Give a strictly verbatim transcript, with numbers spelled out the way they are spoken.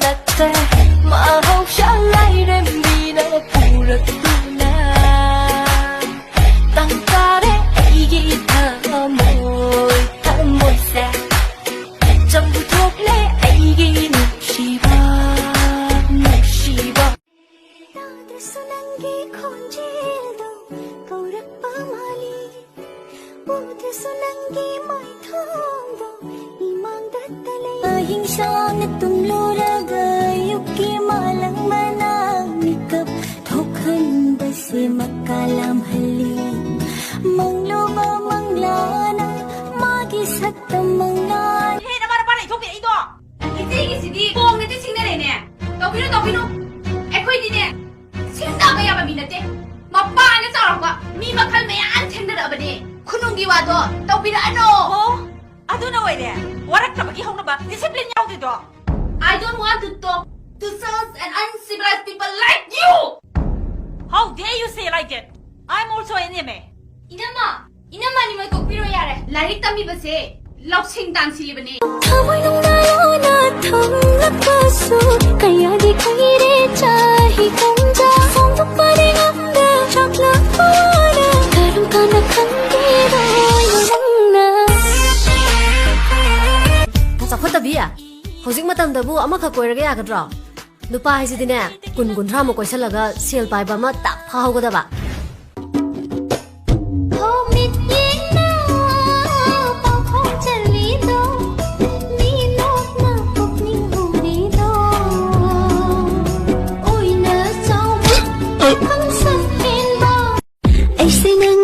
ꯅꯠꯇꯦ, ꯃꯍꯧꯁꯥ ꯂꯥꯏꯔꯦꯝꯕꯤꯅ ꯄꯨꯔꯛꯇꯨꯅ ꯇꯥꯡ ꯇꯥꯔꯦ ꯑꯩꯒꯤ ꯊꯃꯣꯏ, ꯊꯃꯣꯏꯁꯦ ꯆꯪꯕꯨ ꯊꯣꯛꯂꯦ ꯑꯩꯒꯤ ꯅꯨꯡꯁꯤꯕ, ꯅꯨꯡꯁꯤꯕ꯫ ꯇꯥꯗ꯭ꯔꯁꯨ ꯅꯪꯒꯤ ꯈꯣꯟꯖꯦꯜꯗꯣ ꯀꯧꯔꯛꯄ ꯃꯥꯜꯂꯤ, ꯎꯗ꯭ꯔꯁꯨ ꯅꯪꯒꯤ ꯃꯥꯏꯊꯣꯡꯗꯣ ꯏꯃꯥꯡꯗꯇ ꯂꯩ꯫ ꯑꯍꯤꯡ ꯁꯥꯡꯅ ꯇꯨꯝꯂꯨꯔꯒ ꯑꯌꯨꯛꯀꯤ ꯃꯥꯂꯪ ꯃꯅꯥ ꯃꯤꯀꯞ ꯊꯣꯛꯍꯟꯕꯁꯦ ꯃꯀꯥ ꯂꯥꯝꯍꯜꯂꯤ꯫ ꯃꯪꯂꯨꯕ ꯃꯪꯂꯥꯅ ꯃꯥꯒꯤ ꯁꯛꯇꯝ ꯃꯪꯂꯥꯟ꯫ ꯍꯦ, ꯅꯃꯥ ꯅꯄꯥꯅ ꯏꯊꯣꯛꯄꯤꯔꯛꯏꯗꯣ? ꯏꯆꯦꯒꯤꯁꯤꯗꯤ ꯀꯣꯡꯅꯗꯤ ꯁꯤꯡꯅꯔꯦꯅꯦ꯫ ꯇꯧꯕꯤꯅꯨ, ꯇꯧꯕꯤꯅꯨ꯫ ꯑꯩꯈꯣꯏꯗꯤꯅꯦ, ꯁꯤꯡ ꯇꯥꯕ ꯌꯥꯕ ꯃꯤ ꯅꯠꯇꯦ꯫ ꯃꯄꯥꯅ ꯆꯥꯎꯔꯛꯄ ꯃꯤ ꯃꯈꯜ ꯃꯌꯥꯝ ꯊꯦꯡꯅꯔꯛꯑꯕꯅꯦ꯫ ꯈꯨꯅꯨꯡꯒꯤ ꯋꯥꯗꯣ ꯇꯧꯕꯤꯔꯛꯑꯅꯣ꯫ ꯑꯣ, ꯑꯗꯨꯅ ꯑꯣꯏꯔꯦ ꯋꯥꯔꯛꯇꯕꯒꯤ ꯍꯧꯅꯕ, discipline ꯌꯥꯎꯗ꯭ꯔꯤꯗꯣ꯫ I don't want to talk to such an uncivilized people like you. How dare you say like that? I'm also an M A. ꯏꯅꯝꯃ, ꯏꯅꯝꯃ ꯑꯅꯤꯃꯛ ꯇꯣꯛꯄꯤꯔꯣ ꯌꯥꯔꯦ꯫ ꯂꯥꯏꯔꯤꯛ ꯇꯝꯕꯤꯕꯁꯦ ꯂꯧꯁꯤꯡ ꯇꯥꯟꯁꯤꯜꯂꯤꯕꯅꯦ꯫ ꯊꯃꯣꯏꯅꯨꯡꯗ ꯂꯣꯟꯅ ꯊꯝꯂꯛꯄꯁꯨ ꯀꯌꯥꯗꯤ ꯀꯨꯏꯔꯦ ꯆꯍꯤ ꯀꯨꯟꯊ꯭ꯔꯥ꯫ ꯐꯣꯡꯗꯣꯛꯄꯗꯤ ꯉꯝꯗꯦ ꯆꯥꯛꯂꯛꯄ ꯋꯥꯅ ꯀꯔꯝ ꯀꯥꯟꯗ ꯈꯪꯈꯤꯗꯣꯏꯅꯣ ꯅꯪꯅ? ꯆꯥꯎꯈꯠꯇꯕꯤ, ꯍꯧꯖꯤꯛ ꯃꯇꯝꯗꯕꯨ ꯑꯃꯈꯛ ꯀꯣꯏꯔꯒ ꯌꯥꯒꯗ꯭ꯔꯣ? ꯅꯨꯄꯥ ꯍꯥꯏꯁꯤꯗꯤꯅꯦ, ꯀꯨꯟ ꯀꯨꯟꯊ꯭ꯔꯥꯃꯨꯛ ꯀꯣꯏꯁꯜꯂꯒ ꯁꯦꯜ ꯄꯥꯏꯕ ꯑꯃ ꯇꯥꯛ ꯐꯥꯍꯧꯒꯗꯕ꯫ ꯍꯣ ꯃꯤꯠꯌꯦꯡꯅ ꯄꯥꯎꯈꯣꯡ ꯆꯜꯂꯤꯗꯣ, ꯃꯤ ꯅꯣꯛꯅ ꯄꯨꯛꯅꯤꯡ ꯍꯨꯔꯤꯗꯣ, ꯑꯣꯏꯅ ꯆꯥꯎꯕ ꯈꯪꯁꯛ ꯍꯦꯟꯕ꯫ ꯑꯩꯁꯦ ꯅꯪ